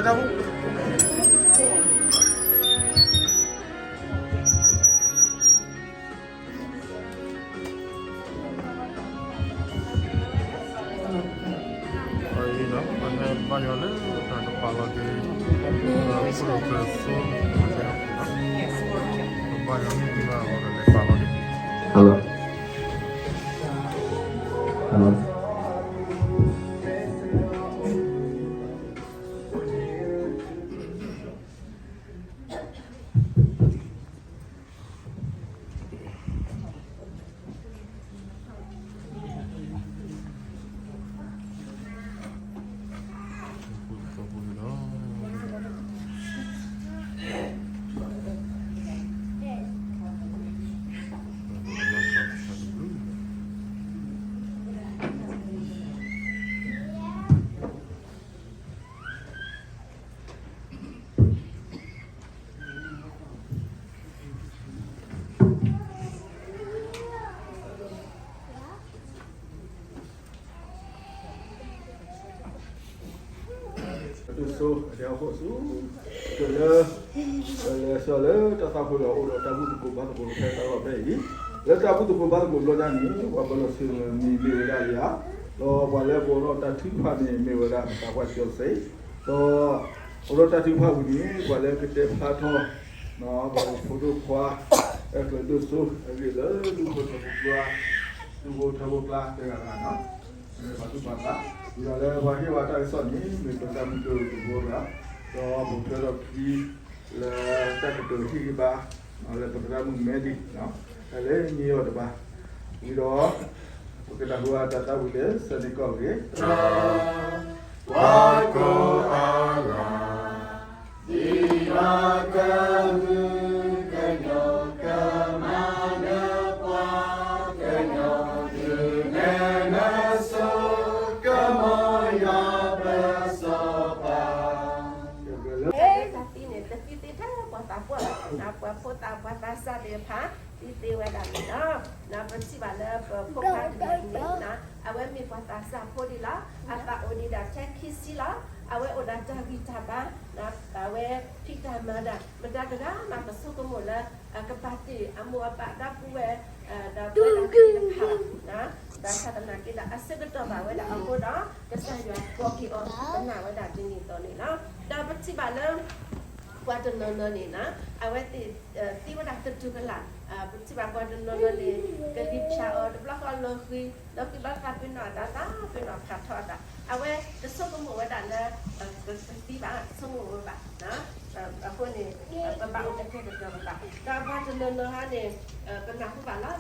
Hello. Hello. ဒိၣ်စိအဒဲအဃိၣ်ဆူ ကလၢ ကလဲၤဆှၢလၢတၢ်သးဖိဒီး အိၣ်ဒီးတၢ်ဘူၣ်သကိးဘါသကိးဖဲတၢ်လီၢ်ဖဲအံၤ, လၢတၢ်ဘူၣ်သကိးဘါသကိးဘျီညါန့ၣ် ပှၤပလီၢ်ဆ့ၣ်မံၤမ့ၢ်ဝဲဒၣ်ယၤ, ဒီးပှၤလၢပအိၣ်ဒီးတၢ်ထုကဖၣ်န့ၣ် မ့ၢ်ဝဲဒၣ်ပသးပှၢ်ကၠီစ့, ဒီး အိၣ်ဒီးတၢ်ထုကဖၣ်ဝံၤန့ၣ် ပှၤလၢကတဲဖျါထီၣ် ပှၤဖိဒိၣ်ခွါ အဲၣ်ကျၢၤဒိၣ်စိ အဂ့ၢ်လၢဒူၣ်ဖိထၢဖိကျါ ဒူၣ်ဖိထၢဖိကျါတဂၤဂၤန့ၣ် ပှၤသူၣ်ပှၤသး, ဒီးလၢပှၤဟ့ၣ်ဝဲတၢ်ကစီၣ်န့ၣ် မ့ၢ်ပတၢ်မုၢ်ဒိၣ်တဘိလီၤ, ဒီးပဖျါထီၣ်ခံ လၢတၢ်ကတိၤဟ့ၣ်ဂံၢ်ဘါ လၢပသရၣ်မုၣ်မဲဒံၣ် တၢ်လၢညိအီၤတဘၣ်, ဝံၤဒီး ပကနၢ်ဟူအတၢ်သးဝံၣ်လၢ ဆၢန့ၣ်ကီၢ်ဂ့ၤ ပှၤကိးအါဂၤ ဒ်ယွၤကဟုကညီၢ်ကမၤနၢၤပှၤကညီ ဒုးနဲၣ်နၢ်စိကမီၤယွၤပစီၤပၤ တၢ်သံန့ၣ် တသံသ့ထဲပှၤသးပှၢ်လီၤ, ပှၤဖိသၣ်ပှၤသးစၢ်သ့ၣ်တဖၣ် သံသ့ဝဲဒၣ်န့ၣ်လီၤ. ပထံၣ်ဘၣ်လၢပဖိခွါတဂၤန့ၣ် အဝဲမ့ၢ်ပှၤသးစၢ်ဖိဒံးလီၤ, အသးအိၣ်ဒံးဒၣ်ထဲခံဆံလီၤ, အဝဲအိၣ်ဒီးတၢ်ဂံၢ်တၢ်ဘါ, အဝဲဖံးတၢ်မၤတၢ် မတၤတဂၤမးကဆိကမိၣ်လၢ ကဘၣ်တ့ၢ်အမိၢ်အပၢ်ဒီပုၢ်ဝဲၢ် ဒီးပဝဲဒၣ်သ့ၣ်တဖၣ်ဘၣ်, ဘၣ်ဆၣ်သနာ်က့ဒီး အဆၢကတီၢ်ဘၣ်ဝဲဒၣ်အဃိဒီး ကစၢ်ယွၤကိးက့ၤအီၤ ကနၣ်ဝဲဒၣ်ဒ်န့ၣ်အသိးန့ၣ်လီၤ. ဒီးပထံၣ်ဘၣ်လၢ ပှၤတနီၤနီၤန့ၣ် အဝဲသ့ၣ် သံဝဲဒၣ်တတုၤကလာ်, ပထံၣ်ဘၣ်ပှၤတနီၤနီၤန့ၣ် ကလံၤဖၠးအီၤတဘျီဃီလီၤဃံၤ, လီၤဃံၤဘျီတသးပ့ၤနီၣ်အသး သးပ့ၤနီၣ်ဖးထီအသး, အဝဲတဆိကမိၣ်ဝဲဒၣ်လၢ ကသံဘၣ် ဆိကမိၣ်ဝဲဘၣ်, အဃိန့ၣ် ပဘၣ်အိၣ်ကတဲာ်ကတီၤပသး, ဒီးပှၤတနီၤနီၤဟါန့ၣ် ပနၢ်ဟူဘၣ်လီၤ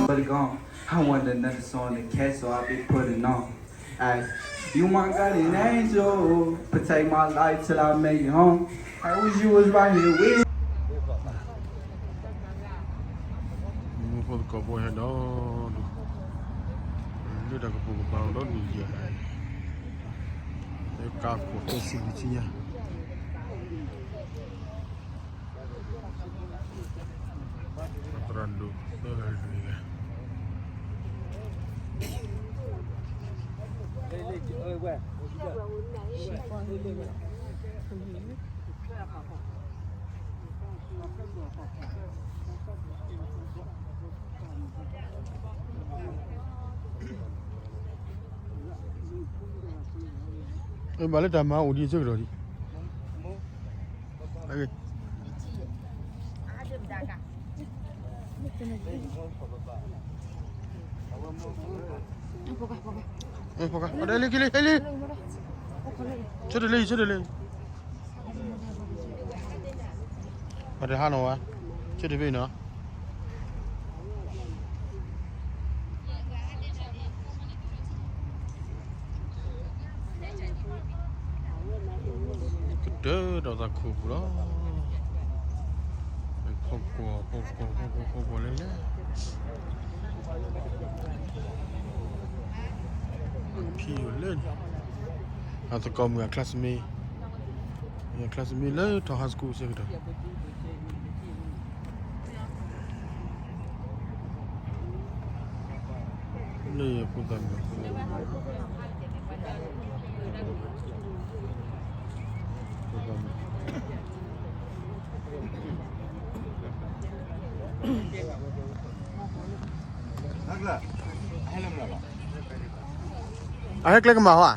Put it on. I want another song to catch, so I'll be putting on. Ay, you my guardian angel, protect my life till I make it home. I wish you was right here with. မူဖိသကိးဖိဟဲဒီးဒိၣ်, လၢတၢ်ကပိာ်ကပၤဒီးဒိၣ်ယဲၢ်, ကါခိၣ်တဲစံးဘျုးဆံညါ, သရၣ်ဒိၣ်သၢဂၤလွံၢ်ဂၤ ဘၣ်လၢတၢ်မၤအိၣ်ဒံးအဆၢကတီၢ်ဒံး, ဖိခွါ, ဖိခွါ, လံ, လံ, လံ, လံ, ဆၢတလံ, ဆၢတလံ, ပှၤတဟါနီၤဝဲ, ဆၢတဘ့ၣ်နီၤ. တၢ်ဒီးသးခိၣ်ပူၤလီၤ. ဖီကွီၢ် ဖီကွီၢ် ဖီကွီၢ် ဖီကွီၢ်လဲၣ်လဲၣ်. ဖံယိၤလၢန့ၣ် အသကိးမုၣ်အ classmate, အ classmate လၢထီၣ် high school ဆၢကတီၢ် လၢယဖိသၣ်မုၣ် အဟဲကျဲကမၣ်ဟီဧါ,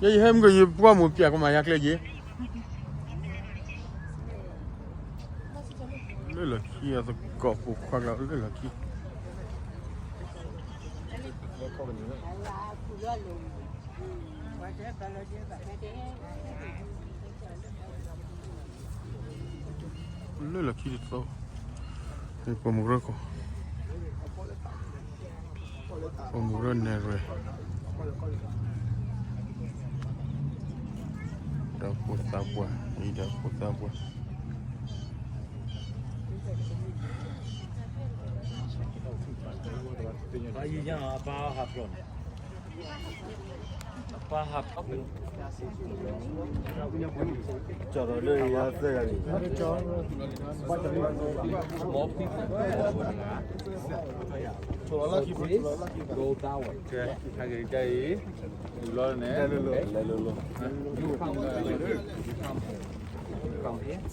ယဲယဟဲမုၢ်ကယပှၢ်မိၢ်ပၠးကမၣ်ယၤကျဲယ့ၢ်. လၢလီၢ်ခံအသကိးပိာ်ခွါကျါ လၢလီၢ်ခံ လၢလီၢ်ခံတသီ, ပိာ်မုၣ်ကရၢခိၣ်, ပိာ်မုၣ်ကရၢနဲၣ်ရွဲၣ်, ဒီးဖိသၣ်ပှၢ်, အံၤဒီးဖိသၣ်ပှၢ်. ကသးဝံၣ်စံးထီၣ်ပတြၢၤကစၢ်ယွၤလၢ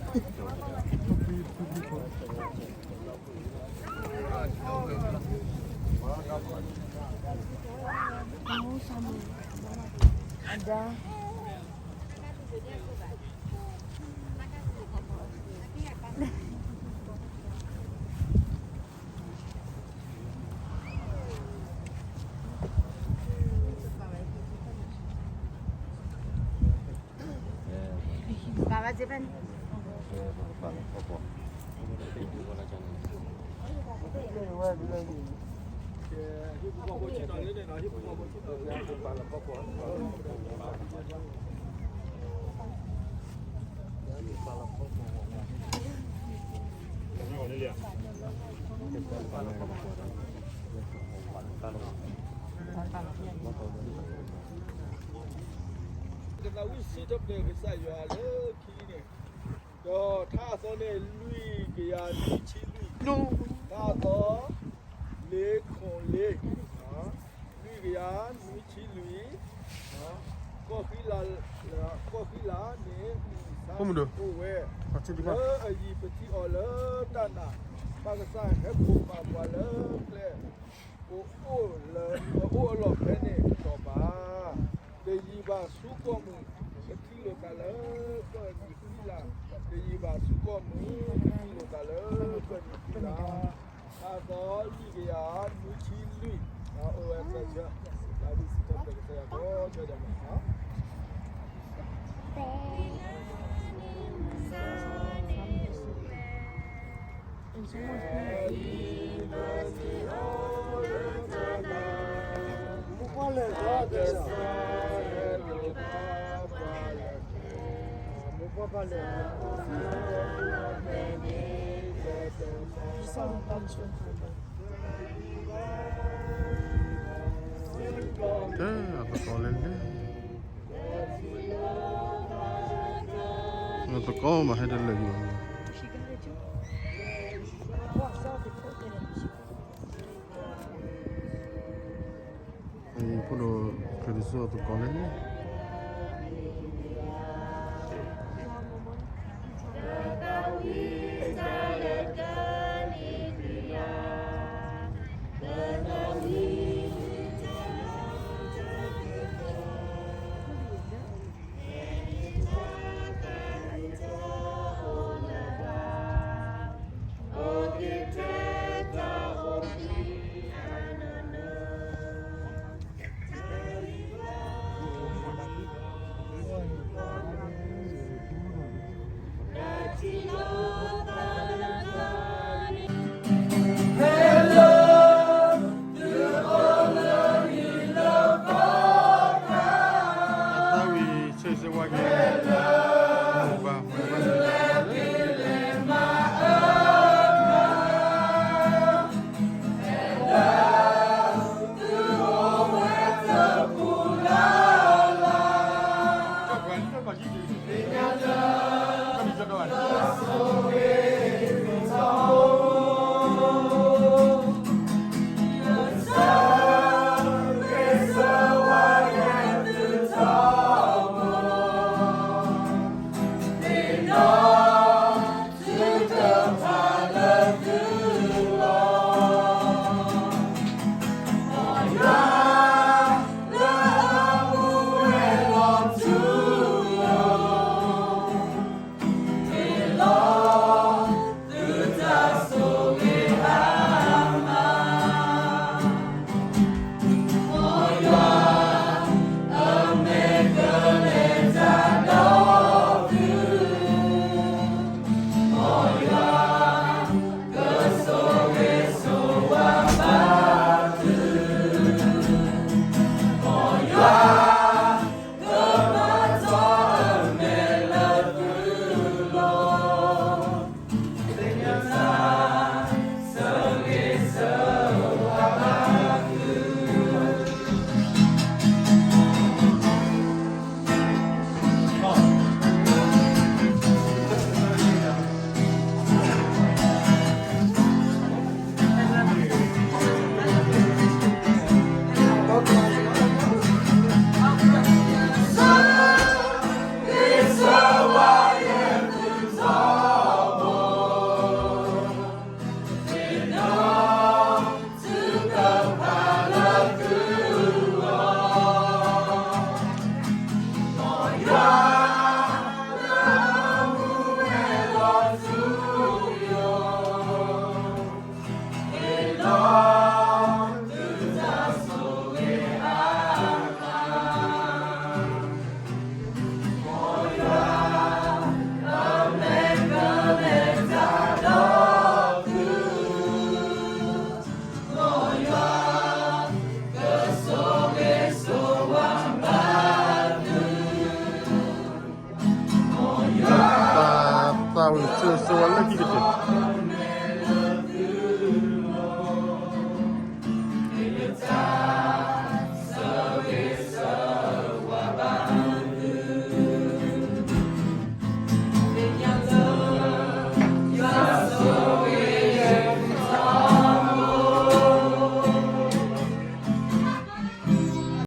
ခံန့ၣ်, ဒီးထါအသီန့ၣ် လွံၢ်ကယၤနွံဆံလွံၢ်, ထါအသီ လ့ခိၣ်လ့, လွံၢ်ကယၤနွံဆံလွံၢ်, ကီၢ်ဃံလၤ, ကီၢ်ဃံလၤန့ၣ် မုၢ်မဆါအိၣ်ဝဲ, လၢအယံၤပထံၣ်အီၤလၢတၢ်နာ်, ဘၣ်ကစၢ်ဟဲခိးပာ်ပှၤလၢကျဲ ကအိၣ်လၢ ကအိၣ်အလီၢ်ဖဲန့ၣ်တတီၤဘၣ်. တယံၤဘၣ်ဆူကီၢ်မုၢ် ကထံၣ်လိာ်သးလၢကီၢ်နံၤဃံလၤ, တယံၤဘၣ်ဆူကီၢ်မုၢ် ကထံၣ်လိာ်သးလၢကီၢ်နံၤဃံလၤ, ထါအသီလွံၢ်ကယၤနွံဆံလွံၢ်, အိၣ်ဝဲသၢဆၢ, သးဝံၣ်စံးထီၣ်ပတြၢၤကစၢ်ယွၤကိးဂၤဒဲးန့ၣ်လီၤ. တဲအသကိးလဲၣ်လဲၣ်, အသကိးမးဟဲတလၢာ်ယံၤဘၣ်. အဖိဒိၣ် ဖဲဒိၣ်စိအသကိးလဲၣ်